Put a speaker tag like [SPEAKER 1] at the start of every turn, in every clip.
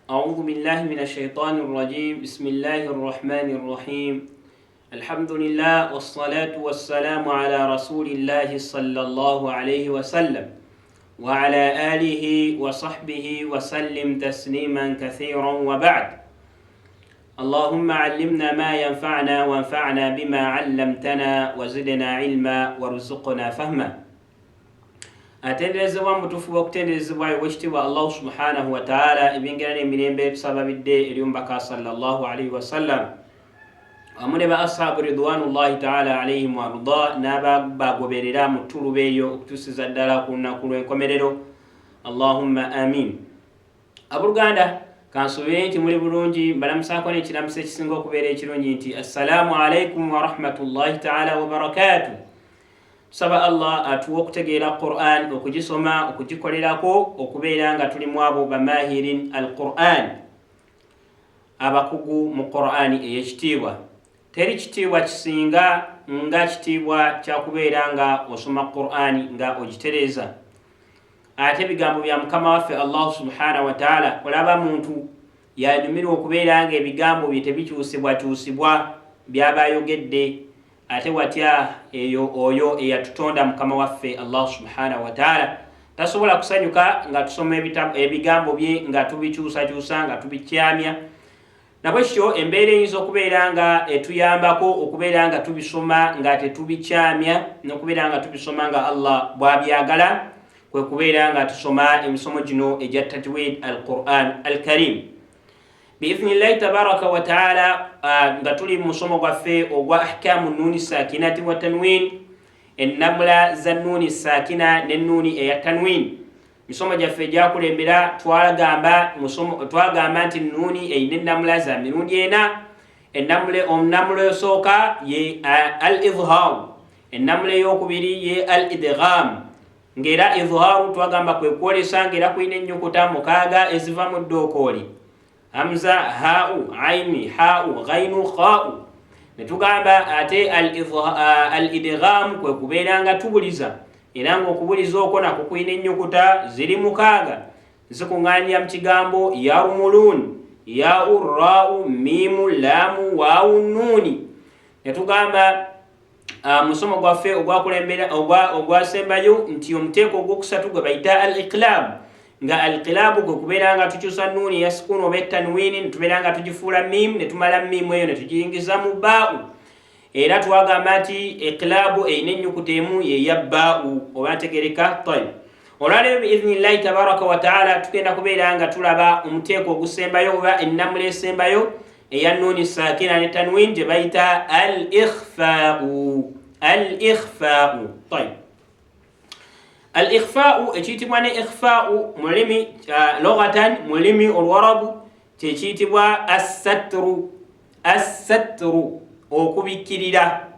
[SPEAKER 1] أعوذ بالله من الشيطان الرجيم. بسم الله الرحمن الرحيم. الحمد لله والصلاة والسلام على رسول الله صلى الله عليه وسلم وعلى آله وصحبه وسلم تسليما كثيرا، وبعد. اللهم علمنا ما ينفعنا، وانفعنا بما علمتنا، وزدنا علما، وارزقنا فهما. Atenderezebwa mutuufu bw'okutenderezebwa owekitiibwa Allahu subhanahu wataala. Ebyengera n'emirembe tusaba bidde eri omubaka sallallahu alaihi wasallam wamu ne ba ashabu ridwanullahi taala alaihim waarda, n'ababagoberera mu ttuluba eyo okutuusiza ddala ku lunaku lw'enkomerero. Allahumma amin. Abooluganda, kansuubire nti muli bulungi. Mbalamusaako n'ekiramuso ekisinga okubeera ekirungi nti assalaamu alaikum warahmatullahi taala wabarakatuh. Tusaba Allah atuwa okutegeera Quran, okugisoma, okugikolerako, okubeera nga tuli mu abo bamahirin al Quran, abakugu mu Qurani ey'ekitiibwa. Teri kitiibwa kisinga nga kitiibwa kyakubeera nga osoma Qurani nga ogitereeza, ate ebigambo bya Mukama waffe Allahu subhanahu wataala. Olaba muntu yanyumirwa okubeera nga ebigambo bye tebikyusibwakyusibwa byaba ayogedde, ate watya eyo oyo eyatutonda, Mukama waffe Allah subhanahu wataala? Tasobola kusanyuka nga tusoma ebigambo bye nga tubikyusakyusa, nga tubikyamya. Nabwekityo embeera eyinza okubeera nga etuyambako okubeera nga tubisoma nga tetubikyamya nokubeera nga tubisoma nga Allah bwabyagala kwe kubeera nga tusoma emisomo gino egya tajwid al Quran al Karim biithnillahi tabaraka wataala, nga tuli mu musomo gwaffe ogwa ahkamu nuuni sakinati wa tanwin, ennamula za nuuni sakina nenuuni eya tanwin. Misomo gyaffe egyakulembera twagamba nti nuuni erina ennamula za mirundi ena. Ennamula esooka ye al idhharu, ennamula eyokubiri ye al idgham, ng'era idhharu twagamba kwe kwolesa, ng'era kulina ennyukuta 6 eziva mu ddookooli: hamza, hau, aini, hau, ghainu, khau. Netugamba ate al idgham kwe kubeera nga tubuliza, era ngaokubuliza okwo nakwo kulina ennyukuta ziri 6, zikuŋŋaanira mu kigambo yarumulun: yau, rau, mimu, laamu, waawu, nuuni. Netugamba musomo gwaffe ogwakulembera ogwasembayo nti omuteeko ogwokusatu gwe bayita al iqlab, nga alqilabu kwe kubeera nga tukyusa nuuni eya sukuuni oba etanwini netubeera nga tugifuula miimu, netumala miimu eyo netugiyingiza mu baau. Era twagamba nti iqilaabu erina ennyukuta emu, yeya baau, oba ntegereka? Tayib. Olwaleero biithnillahi tabaraka wataala tugenda kubeera nga tulaba omuteeko ogusembayo oba ennamula esembayo eya nuuni sakina ne tanwin gye bayita al ikhfau. Al ikhfau, tayib. Al ikhfau, ekiyitibwa ne ikhfau mu lulimi lughatan, mu lulimi Olwarabu, kyekiyitibwa assatru. Assatru, okubikkirira,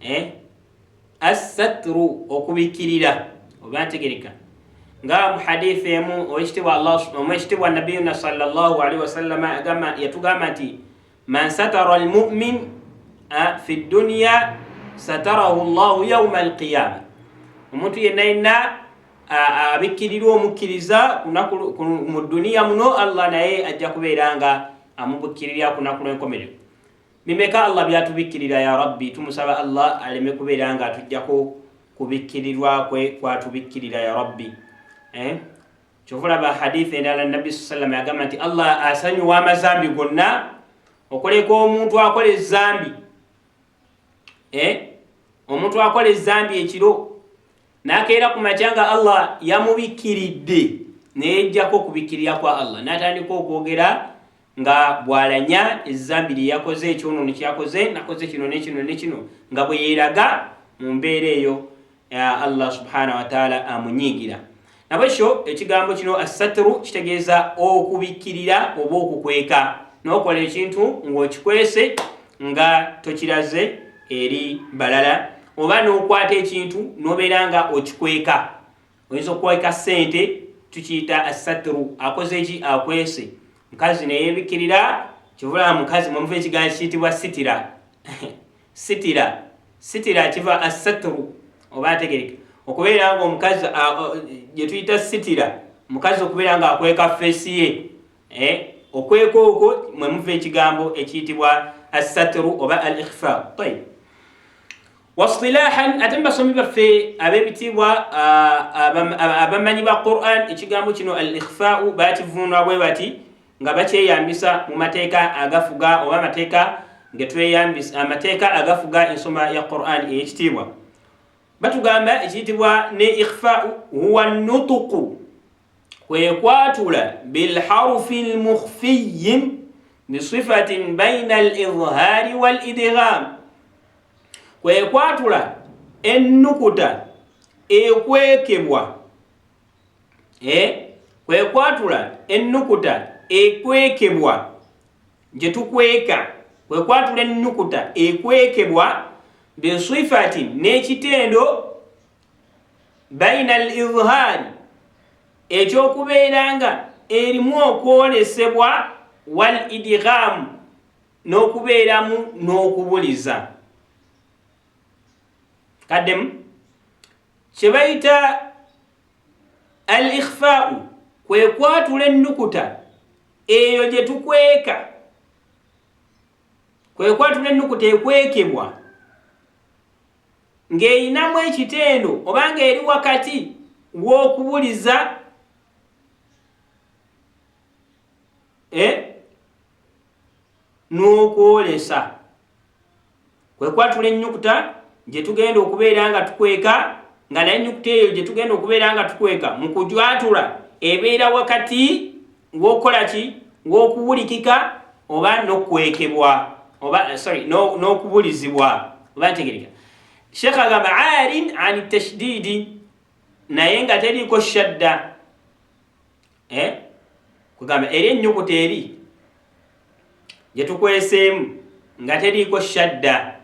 [SPEAKER 1] eh? Assatru, okubikkirira, oba ntegereka? Nga mu hadithi emu, owekitiibwa Allah, omwekitiibwa nabiyuna sallallahu alaihi wasallama yatugamba nti man satara almumin fi dunya satarahu llahu yauma alqiyama. Omuntu yenna yenna abikkirirwa omukkiriza mu duniya muno, Allah naye ajja kubeera nga amubukkirira ku lunaku lw'enkomerero. Bimeka Allah byatubikkirira? Ya Rabbi, tumusaba Allah aleme kubeera nga atujjako kubikkirirwa kwe kwatubikkirira, ya Rabbi, eh? Kyova olaba hadithi endala, Nabbi saa sallam yagamba nti Allah asanyuwa amazambi gonna okuleka omuntu akola ezambi, eh? Omuntu akola ezambi ekiro nakeera ku makya nga Allah yamubikkiridde, neyejjako okubikkirira kwa Allah, natandika okwogera nga bwalanya ezambi lyeyakoze, ekyonono kyakoze, nakoze kino nekino nekino, nga bwe yeeraga mu mbeera eyo, Allah subhanahu wataala amunyiigira. Nabwekyo ekigambo kino assatru kitegeeza okubikkirira oba okukweka, nokola ekintu ng'okikwese nga tokiraze eri balala, oba n'okwata ekintu nobeera nga okikweka. Oyinza okukweka sente, tukiyita assatru. Akoze eki? Akwese. Mukazi neyebikkirira kivula mukazi mwemuva ekigambo kiyitibwa sitira. Sitira, sitira kiva assatru, oba ategereka? Okubeera nga omukazi gyetuyita sitira, mukazi okubeera nga akweka face ye. Okweka okwo mwe muva ekigambo ekiyitibwa assatru oba al ikhfa. Tayib, wasilahan, ate mubasomi baffe ab'ebitiibwa abamanyi ba Quran, ekigambo kino al ikhfau bakivunula bwe bati nga bakyeyambisa mu mateeka agafuga oba amateeka getweyambisa, amateeka agafuga ensoma ya Quran ey'ekitiibwa. Batugamba ekiyitibwa ne ikhfau huwa nutuku, kwekwatula, bilharufi lmukhfiyin bisifatin baina al idhaari wal idgham, kwekwatula ennukuta ekwekebwa, kwekwatula ennukuta ekwekebwa gye tukweka, kwekwatula ennukuta ekwekebwa bisifatin, n'ekitendo, baina al idhaari, ekyokubeera nga erimu okwolesebwa, wal idghamu, n'okubeeramu n'okubuliza. Kaddemu, kye bayita al ikhfau kwe kwatula ennukuta eyo gye tukweka, kwe kwatula ennukuta ekwekebwa ng'erinamu ekitendo oba ng'eri wakati w'okubuliza n'okwolesa. Kwe kwatula ennyukuta gye tugenda okubeera nga tukweka, nga naye ennyukuta eyo gye tugenda okubeera nga tukweka mu kujwatula ebeera wakati w'okukola ki? W'okuwulikika oba n'okukwekebwa oba, sorry, n'okubulizibwa oba ntegereka. Sheekh agamba arin an tashdidi, naye nga teriiko shadda. Kugamba eri ennyukuta eri gye tukweseemu nga teriiko shadda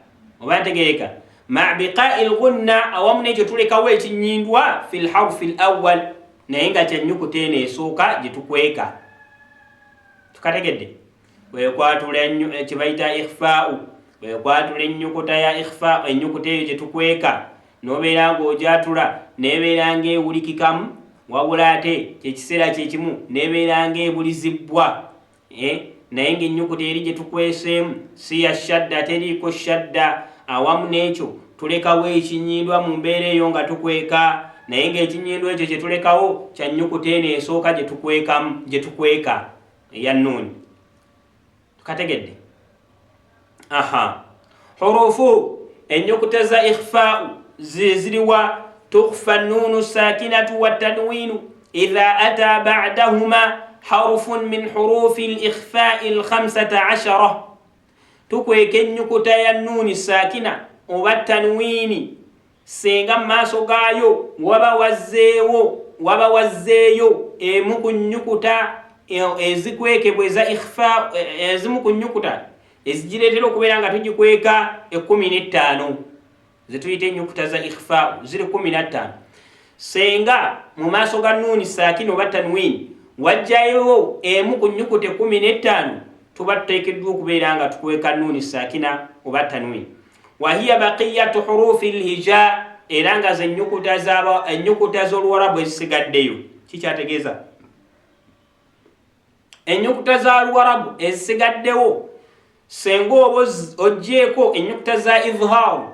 [SPEAKER 1] oba ntegereka, ma biqai lgunna, awamu n'ekyo tulekawo ekinyindwa, fi lharfi l awal, naye nga kyennyukuta eno esooka gye tukweka. Tukategedde? Kwekwatula kyebayita ikhfau, kwekwatula ennyukuta ya ikhfa, ennyukuta eyo gye tukweka nobeera ng'ojatula nebeera ng'ewulikikamu, wabula ate kyekiseera kyekimu nebeera ng'ebulizibbwa, naye ng'ennyukuta eri gye tukweseemu si ya shadda, teriiko shadda. Awamu n'ekyo tulekawo ekinyindwa mu mbeera eyo nga tukweka, naye ng'ekinyindwa ekyo kye tulekawo kya nnyukuta eno esooka gye tukwekamu, gye tukweka eya nuuni. Tukategedde? Aha, hurufu, ennyukuta za ikhfau ziriwa? Tukhfa nunu sakinatu watanwinu idha ata ba'dahuma harufun min hurufi likhfai lkhamsata ashara. Tukweka ennyukuta ya nuuni sakina oba tanwini senga mu maaso gaayo waba wazzeewo, waba wazzeeyo emu ku nnyukuta ezikwekebwa eza ikhfa, ezimu ku nnyukuta ezigireetera okubeera nga tugikweka 15 zetuyita ennyukuta za ikhfa ziri 15. Senga mu maaso ga nuuni saakina oba tanwini wajjayo emu ku nnyukuta 15, tuba tuteekeddwa okubeera nga tukweka nuuni saakina oba tanwini. Wahiya baqiyatu hurufi lhija, era nga ze ennyukuta z'oluwarabu ezisigaddeyo. Kikyategeeza ennyukuta za luwarabu ezisigaddewo senga oba oggyeko ennyukuta za idhaaru,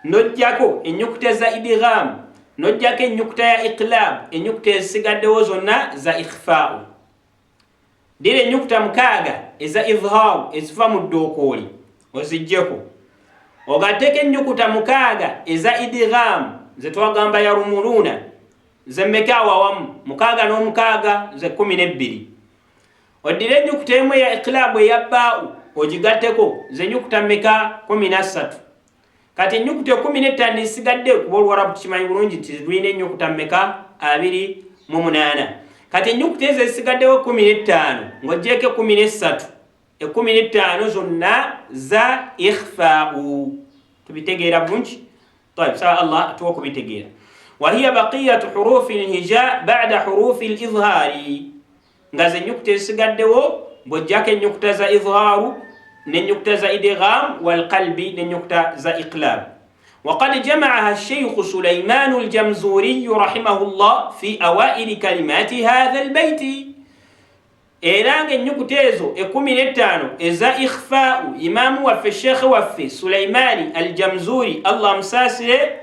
[SPEAKER 1] n'oggyako ennyukuta za idghaamu, n'oggyako ennyukuta ya iqlab, ennyukuta ezisigaddewo zonna za ikhfaau. Dira ennyukuta 6 eza idhaaru eziva mu ddookooli oziggyeko, ogatteko ennyukuta 6 eza idghaamu zetwagamba yarumuluuna, zemmeka awo awamu? 6 n'omukaaga ze 12. Oddire ennyukuta emu eya iqlaabu eya baau ogigatteko, ze nyukuta mmeka? 13. Kati ennyukuta 15 esigadde, kuba oluwarabu tukimanyi bulungi nti lulina ennyukuta mmeka? 28. Kati ennyukuta ezo ezisigaddewo 15 ng'oggyeko 13, 15 zonna za ikhfau. Tubitegeera bulungi? Tayib, saba Allah atuwa okubitegeera. Wahiya baqiyatu hurufi lhija bada hurufi lidhaari, nga ze ennyukuta ezisigaddewo bw'oggyako ennyukuta za idhaaru n'ennyukuta za idgham walqalbi n'ennyukuta za iqlab. وقد جمعها الشيخ سليمان الجمزوري رحمه الله في أوائل كلمات هذا البيت. Era nga ennyukuta ezo 15 eza ikhfau, imaamu waffe, sheekhe waffe Sulaimaani Aljamzuri, Allah amusaasire,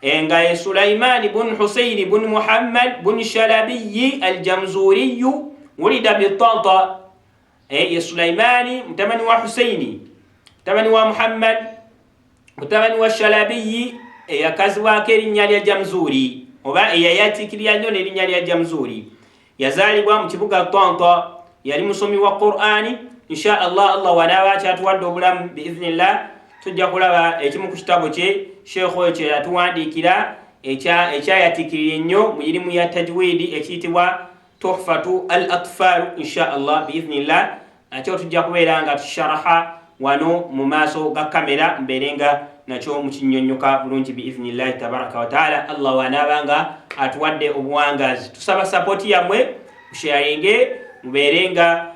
[SPEAKER 1] nga ye Sulaimaani bun Husaini bun Muhammad bun Shalabiyi Aljamzuriyu, wulida bitanta, ye Sulaimaani mutabani wa Husaini, mutabani wa Muhammad, mutabani wa Shalabiyi, eyakazibwako erinnya lya Jamzuri, oba eyayatiikirira nnyo n'erinnya lya Jamzuri. Yazaalibwa mu kibuga Tanta, yali musomi wa Qur'ani. Insha Allah, Allah wanaaba akyatuwadde obulamu, biiznillah, tujja kulaba ekimu ku kitabo kye sheekh oyo kye yatuwandiikira ekyayatiikirira ennyo mu irimu ya tajwidi, ekiyitibwa Tuhfatu al Atfal. Insha Allah, biiznillah, nakyo tujja kubeera nga tusharaha wano mu maaso ga kamera, mbeere nga nakyo mukinyonyoka bulungi, biiznillahi tabaraka wataala, Allah wanaaba nga atuwadde obuwangazi. Tusaba sapoti yammwe, musharinge, mubeere nga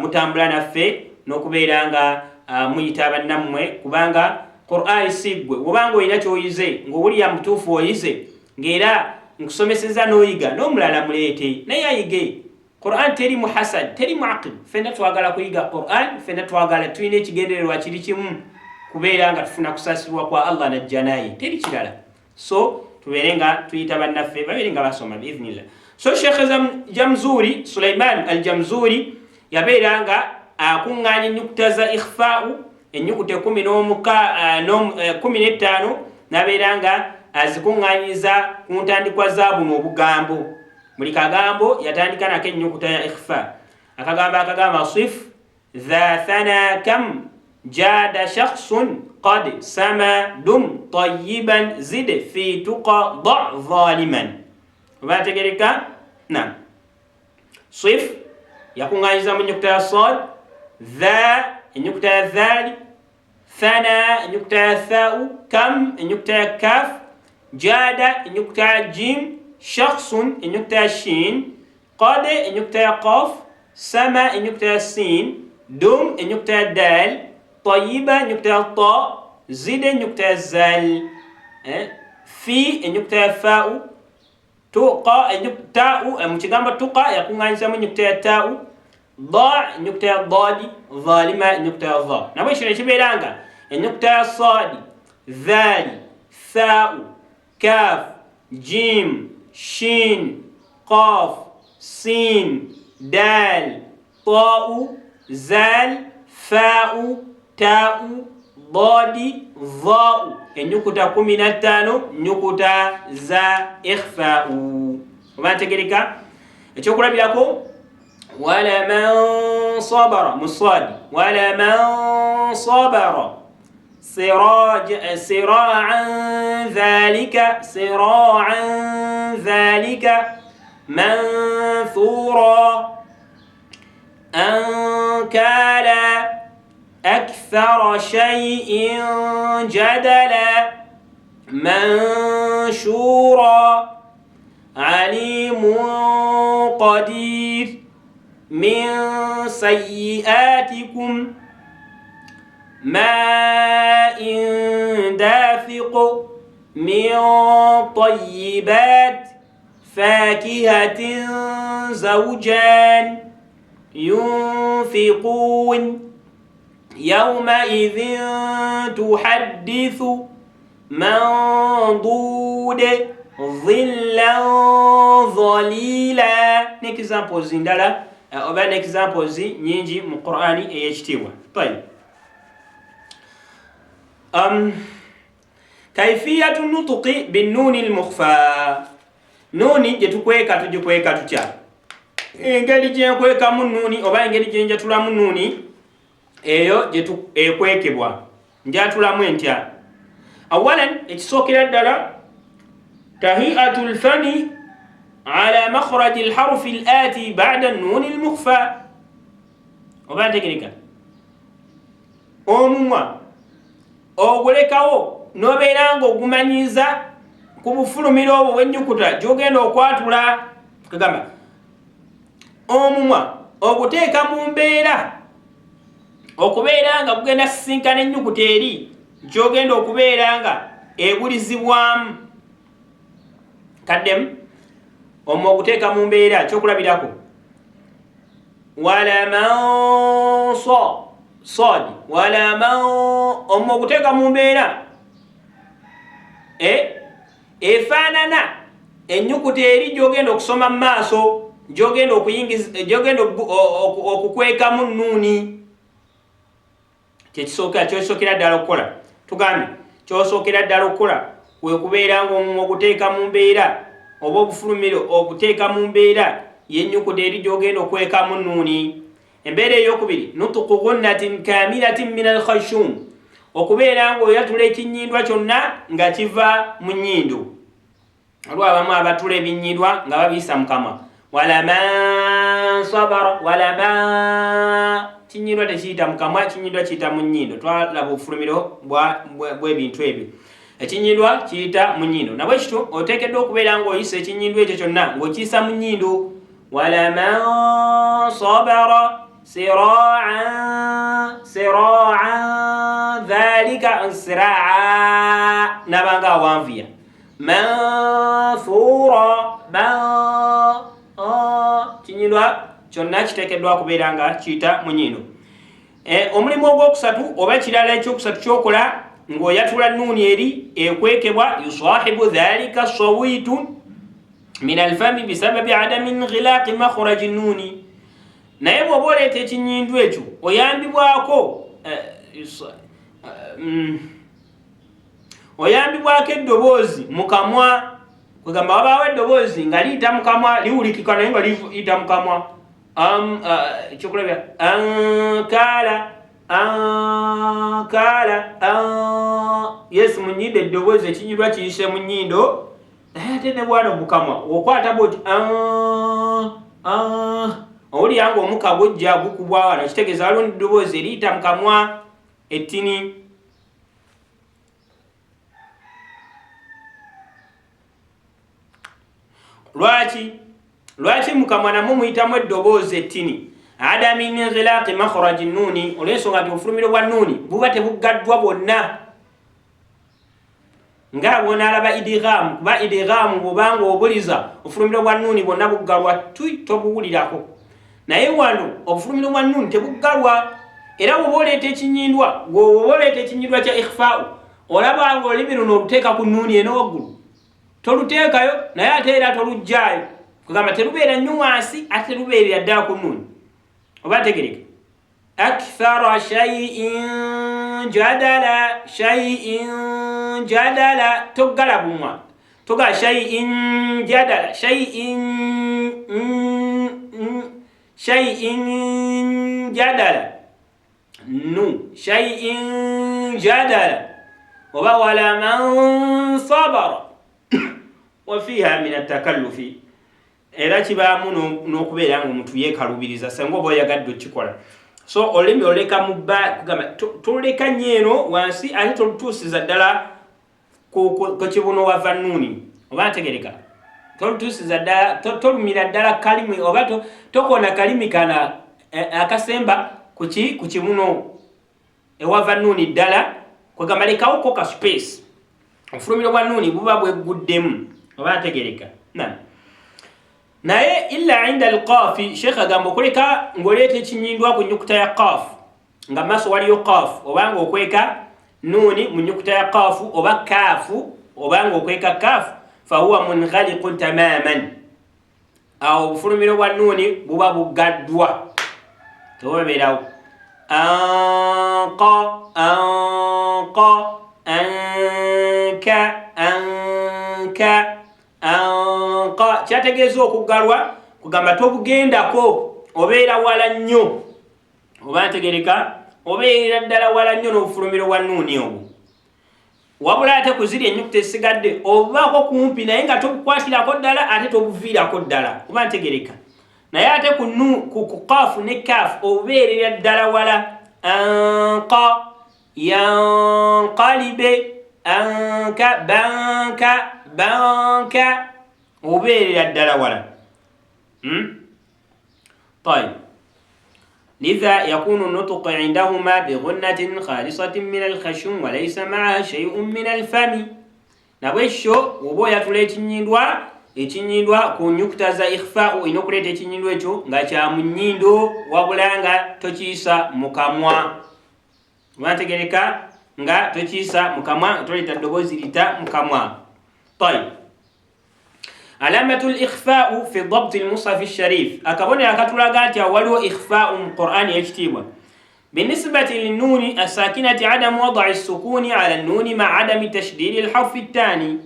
[SPEAKER 1] mutambula naffe n'okubeera nga muyita bannammwe, kubanga Qur'ani si ggwe. Wobanga olina kyoyize ng'owulira mutuufu oyize, ng'era nkusomeseza n'oyiga, n'omulala muleete naye ayige. Quran teri mu hasad, teri mu aqil. Fenna twagala kuyiga Quran, fenna twagala, tulina ekigendererwa kiri kimu, kubeera nga tufuna kusaasirwa kwa Allah najja naye, teri kirala. So tubeere nga tuyita bannaffe babeere nga basoma, biiznillah. So Sheekh Jamzuri, Sulaiman Al Jamzuri, yabeera nga akuŋŋaanya ennyukuta za ikhfau, ennyukuta 15, n'abeera nga azikuŋŋaanyiza ku ntandikwa za buno obugambo. Buli kagambo yatandika nako ennyukuta ya ikhfa. Akagambo akagamba sif, dha, thana, kam, jada, shakhsun, qad, sama, dum, tayiban, zid, fi, tuqa, da, zaliman. Oba ntegereka na sif yakuŋŋanyiza mu nnyukuta ya sad, dha ennyukuta ya dhali, thana ennyukuta ya thau, kam ennyukuta ya kaf, jada ennyukuta ya jim, shakhsun ennyukuta ya shin, qad ennyukuta ya qaf, sama ennyukuta ya sin, dum ennyukuta ya dal, tayiba ennyukuta ya ta, zid ennyukuta ya zal, fi ennyukuta ya fau, tuqa tau. Mu kigambo tuqa yakuŋŋanyizamu ennyukuta ya tau, da ennyukuta ya dadi, zalima ennyukuta ya dha. Nabwe kino ekibeera nga ennyukuta ya sadi, dhali, thau, kaf, jim, shin, qaf, sin, dal, tau, zal, fau, tau, dadi, dhau, ennyukuta 15, nnyukuta za ikhfau. Oba ntegereka? Ekyokulabirako, walaman sabara musadi, walaman sabara siraan dhalika, siraan dhalika, manthura, ankala, akthara shay'in jadala, manshura, alimun qadir, min sayyi'atikum, ma'in dafiq, min tayyibat, fakihatin zawjan, yunfiqun, yawmaidhin tuhaddithu, mandud, dhillan dhalila, n'examples ndala oba n'examples nyingi mu Qur'ani ey'ekitiibwa. Tayib, kaifiyatu nutuqi binnuuni lmukhfa. Nuuni gye tukweka tugikweka tutya? Engeri gyenkwekamu nuuni oba engeri gyenjatulamu nuuni eyo ekwekebwa, njatulamu entya? Awalan, ekisookera ddala, tahiatu lfami ala makhraji lharufi lati bada nuuni lmukhfa. Oba ntegereka? Omumwa ogulekawo nobeera nga ogumanyiza ku bufulumiro obwo bwennyukuta gyogenda okwatula. Kagamba omumwa oguteeka mu mbeera okubeera nga gugenda sisinkana ennyukuta eri gyogenda okubeera nga ebulizibwamu. Kaddemu, omumwa oguteeka mu mbeera. Kyokulabirako, Walaman sad walaman, omwo okuteeka mu mbeera efaanana ennyukuta eri gy'ogenda okusoma mu maaso, gy'ogenda okuyingiza, gy'ogenda okukwekamu nuuni. Kyekisooka, kyosookera ddala okukola, tugambye kyosookera ddala okukola kwe kubeera ng'omumwa oguteeka mu mbeera oba obufulumiro obuteeka mu mbeera y'ennyukuta eri gy'ogenda okwekamu nuuni. Embeera eyokubiri, nutuku gunnatin kamilatin min alkhashum, okubeera ng'oyatula ekinnyindwa kyonna nga kiva mu nnyindo. Waliwo abamu abatula ebinnyindwa nga babiyisa mu kamwa, walaman sabara walama, kinnyindwa tekiyita mu kamwa, kinnyindwa kiyita mu nnyindo. Twalaba obufulumiro bw'ebintu ebyo, ekinnyindwa kiyita mu nnyindo. Nabwe kityo oteekeddwa okubeera ng'oyisa ekinnyindwa ekyo kyonna ng'okiyisa mu nnyindo. Walaman sabara siraan siraan dhalika siraa, nabanga awanvuya manthura kinyindwa kyonna kiteekeddwa kubeera nga kiyita mu nnyindo. Omulimu ogwokusatu oba ekirala ekyokusatu kyokola ng'oyatula nuuni eri ekwekebwa, yusahibu dhalika sawitu min alfami bisababi adami inghilaqi makhraji nuuni. Naye bw'oba oleeta ekinyindu ekyo oyambibwako oyambibwako eddoboozi mu kamwa, kwegamba wabaawo eddoboozi nga liyita mu kamwa, liwulikika naye nga liyita mu kamwa. Ekyokulabira ankaala ankaala, yes, mu nnyindo eddoboozi ekinyirwa kiyise mu nnyindo, naye ate ne bwana mu kamwa okwata bwoti owulira nga omukka gujja gukubwa wano, kitegeeza waliwo eddoboozi eriyita mu kamwa ettini. Lwaki lwaki mukamwa namwo muyitamu eddoboozi ettini? Adami inghilaqi makhraji nuuni, olw'ensonga nti obufulumiro bwa nuuni buba tebuggaddwa bwonna nga bwonaalaba idighamu, kuba idighamu bwobanga obuliza obufulumiro bwa nuuni bwonna buggalwa tui tobuwulirako. Naye wano obufulumiro bwa nuuni tebuggalwa, era bwoba oleeta ekinyindwa, bwoba oleeta ekinyindwa kya ikhfau, olaba nga olulimi luno oluteeka ku nuuni eno waggulu, toluteekayo naye ate era toluggyaayo, kugamba terubeera nnyo wansi ate terubeerera ddala ku nuuni. Oba ntegereka akthara shay'in jadala, shay'in jadala, toggala bumwa, toga shay'in jadala, shay'in shay'in jadala, nu shay'in jadala, oba wala man sabara wa fiha min atakallufi. Era kibaamu n'okubeera nga omuntu yeekalubiriza senga oba oyagadde okukikola. So olulimi oluleka mu bba, kugamba toluleka nnyo eno wansi ate tolutuusiza ddala ku kibuno wava nuuni. Oba ntegereka, tolutuusiza ddala, tolumira ddala kalimi oba tokona kalimi kana akasemba ku kibuno ewava nuuni ddala, kwegamba lekawoko ka space, obufulumiro bwa nuuni buba bwegguddemu. Oba ntegereka na naye illa inda alqafi, sheekh agamba okuleka ng'oleeta ekinyindwa ku nnyukuta ya qaafu nga maaso waliyo qaafu, oba nga okweka nuuni mu nnyukuta ya qaafu oba kaafu, oba nga okweka kaafu, fahuwa munghaliqun tamaman, awo obufulumiro bwa nuuni buba buggaddwa, tebubeerawo. Anqa anqa anka anka anka, kyategeeza okuggalwa, kugamba tobugendako, obeera wala nnyo. Oba ntegereka, obeerera ddala wala nnyo n'obufulumiro bwa nuuni obwo. Wabula ate ku ziri ennyukuta ezisigadde obubaako kumpi naye nga tobukwatirako ddala ate tobuviirako ddala. Oba ntegereka, naye ate ku kaafu ne kaafu obubeerera ddala wala. Anka yanqalibe anka banka banka, obubeerera ddala wala. Tayib, lidha yakunu nutuqu indahuma bighunnatin khalisatin min alkhashum walaysa maaha shay'un min alfami. Nabwekyo woba oyatula ekinyindwa Ekinyindwa ku nyukuta za ikhfau olina okuleeta ekinyindwa ekyo nga kya mu nnyindo, wabula nga tokiyisa mu kamwa. Oba ntegereka? Nga tokiyisa mu kamwa, toleeta ddoboozi lita mu kamwa. Tayib, alamatu likhfau fi dabti lmushafi sharif, akabonero akatulaga nti awo waliwo ikhfau mu Qur'ani eyekitiibwa. Binisbati linnuuni assakinati adamu wadai sukuni ala nnuuni ma adami tashdidi lharfi ttani.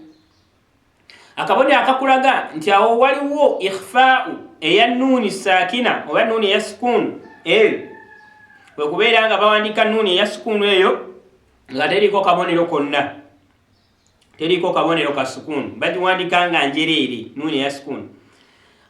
[SPEAKER 1] Akabonero akakulaga nti awo waliwo ikhfau eya nuuni sakina oba nuuni eya sukuunu eyo, kwe kubeera nga bawandiika nuuni eya sukuunu eyo nga teriko kabonero konna, teriko kabonero ka sukuunu, bagiwandika nga njereere nuuni eya sukuunu.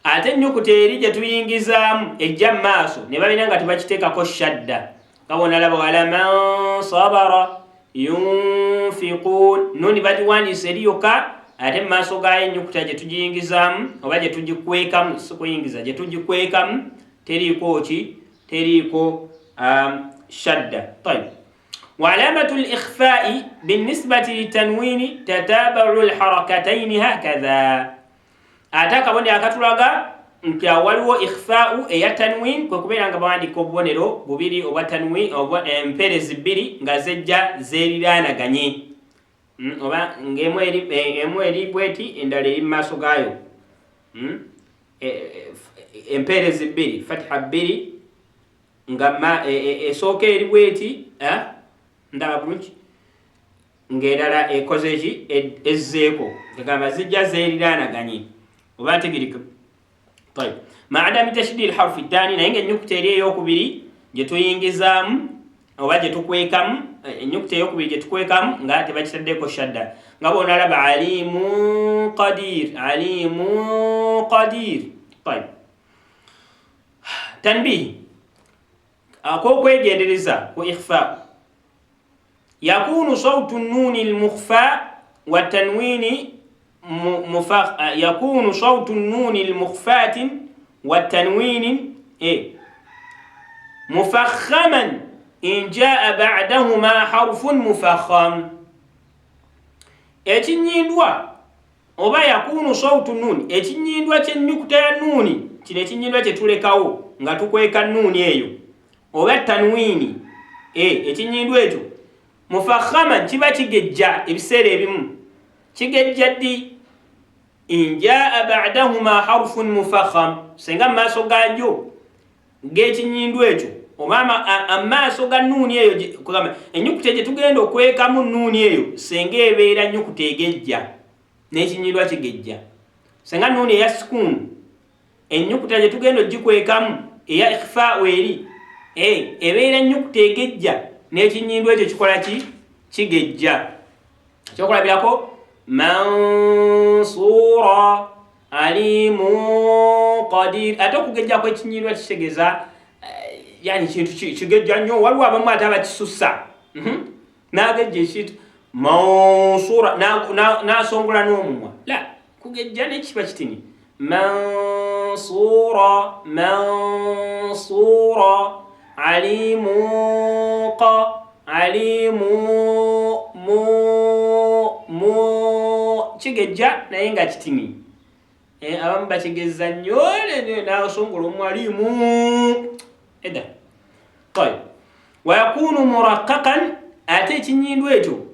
[SPEAKER 1] Ate ennyukuta eri gye tuyingizaamu ejja mu maaso ne babeera nga tebakiteekako shadda, nga bonalaba walaman sabara yunfiqun, nuuni bagiwandiisa eri yokka, ate mu maaso gaayo ennyukuta gye tugiyingizaamu oba gye tugikwekamu, si kuyingiza, gye tugikwekamu teriiko ki? Teriiko shadda. Tayib, waalamatu likhfai binisbati litanwini tatabau lharakataini hakadha. Ate akabonero akatulaga nti awo waliwo ikhfau eya tanwin kwe kubeera nga bawandiika obubonero bubiri obwa tanwin, empeerezi bbiri nga zejja zeeriraanaganye, oba ng'emu eri bweti, endala eri mu maaso gaayo, empeerezi bbiri, fatiha bbiri, nga esooka eri bweti, ndaba bulungi, ng'endala ekoze ki? Ezzeeko, egamba zijja zeeriraanaganye. Oba ntegereka? Tayib, ma adami tashdid harfi ttani, naye nga ennyukuta eri eyokubiri gye tuyingizaamu oba gye tukwekamu, ennyukuta eyokubiri gye tukwekamu nga tebakitaddeko shadda, nga bwonalaba alimu qadir, alimu qadir. Tayib, tanbihi ak'okwegendereza ku ikhfa: yakunu sautu nuni lmukhfa wa tanwini, yakunu sautu nuni lmukhfatin wa tanwini mufakhaman in jaa ba'dahuma harfun mufakham. Ekinyindwa oba yakunu sautu nuni, ekinyindwa kyennyukuta ya nuuni, kino ekinyindwa kyetulekawo nga tukweka nuuni eyo oba tanwini, ekinyindwa ekyo mufakhaman kiba kigejja. Ebiseera ebimu kigejja ddi? Injaa ba'dahuma harfun mufakham, senga mu maaso gagyo g'ekinyindwa ekyo oba amaaso ga nuuni eyo, kugamba ennyukuta gye tugenda okwekamu nuuni eyo, senga ebeera nnyukuta egejja, n'ekinyindwa kigejja. Senga nuuni eya sukuunu, ennyukuta gye tugenda ogikwekamu eya ikhfau eri ebeera ennyukuta egejja, n'ekinyindwa ekyo kikola ki? Kigejja. Ekyokulabirako: mansura, alimu qadir. Ate okugejja kw'ekinyindwa kitegeeza yani kintu kigejja nnyo. Waliwo abamu ate abakisussa, n'agejja ekintu mansura, n'asongola n'omumwa. La, kugejja nekiba kitini: mansura, mansura, alimu qa, alimu mu mu, kigejja naye nga kitini. Abamu bakigeza nnyo nasongola omwalimu eda. Tayib, wayakunu muraqaqan, ate ekinyindwa ekyo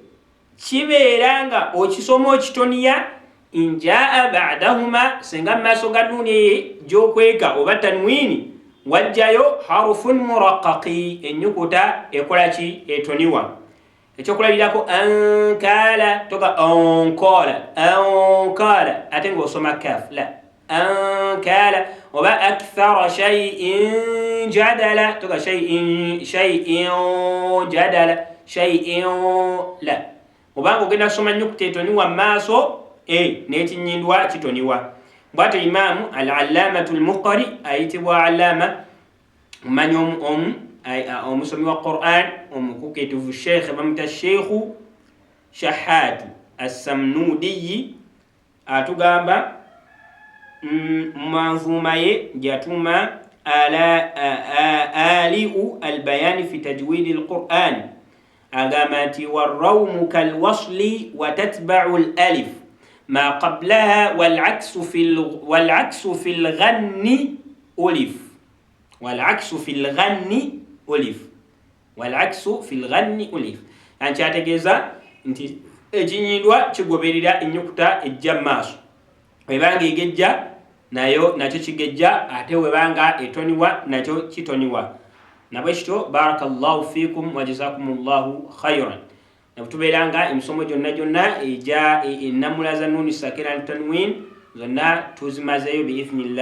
[SPEAKER 1] kibeera nga okisoma okitoniya, injaa ba'dahuma, senga mu maaso ga nuuni eyo gy'okweka oba tanwini wajjayo harufun muraqaqi, ennyukuta ekola ki? Etoniwa. Ekyokulabirako: ankaala, toga onkola, ankaala, ate ng'osoma kaf. La, ankaala oba akthara shay'in jadala, toga shay'in, shay'in jadala, shay'in. La, obanga ogenda kusoma nnyukuta etoniwa mu maaso, n'ekinyindwa kitoniwa. Bwatyo Imaamu Al Allamatu Lmuqari, ayitibwa Allama, omumanyi omu, omusomi wa Quran omukuketuvu, sheikh bamuta Sheikhu Shahatu Assamnudiyi, atugamba mu manzuuma ye gyatuma Aliu Albayani fi Tajwidi Lquran, agamba nti: waraumu kalwasli watatbau lalif. Ma qablaha walaksu fi lghanni ulif, walaksu fi lghanni ulif, walaksu fi lghanni ulif. Ankyategeeza nti ekinyindwa kigoberera ennyukuta ejja mu maaso. Webanga egejja, nayo nakyo kigejja, ate webanga etoniwa, nakyo kitoniwa. Nabwe kityo, barakallahu fikum wa jazakumullahu khairan. Nabwe nga emisomo gyonna gyonna egya ennamula za nuuni sakira ne tanwin zonna tuzimazeeyo biithnillah.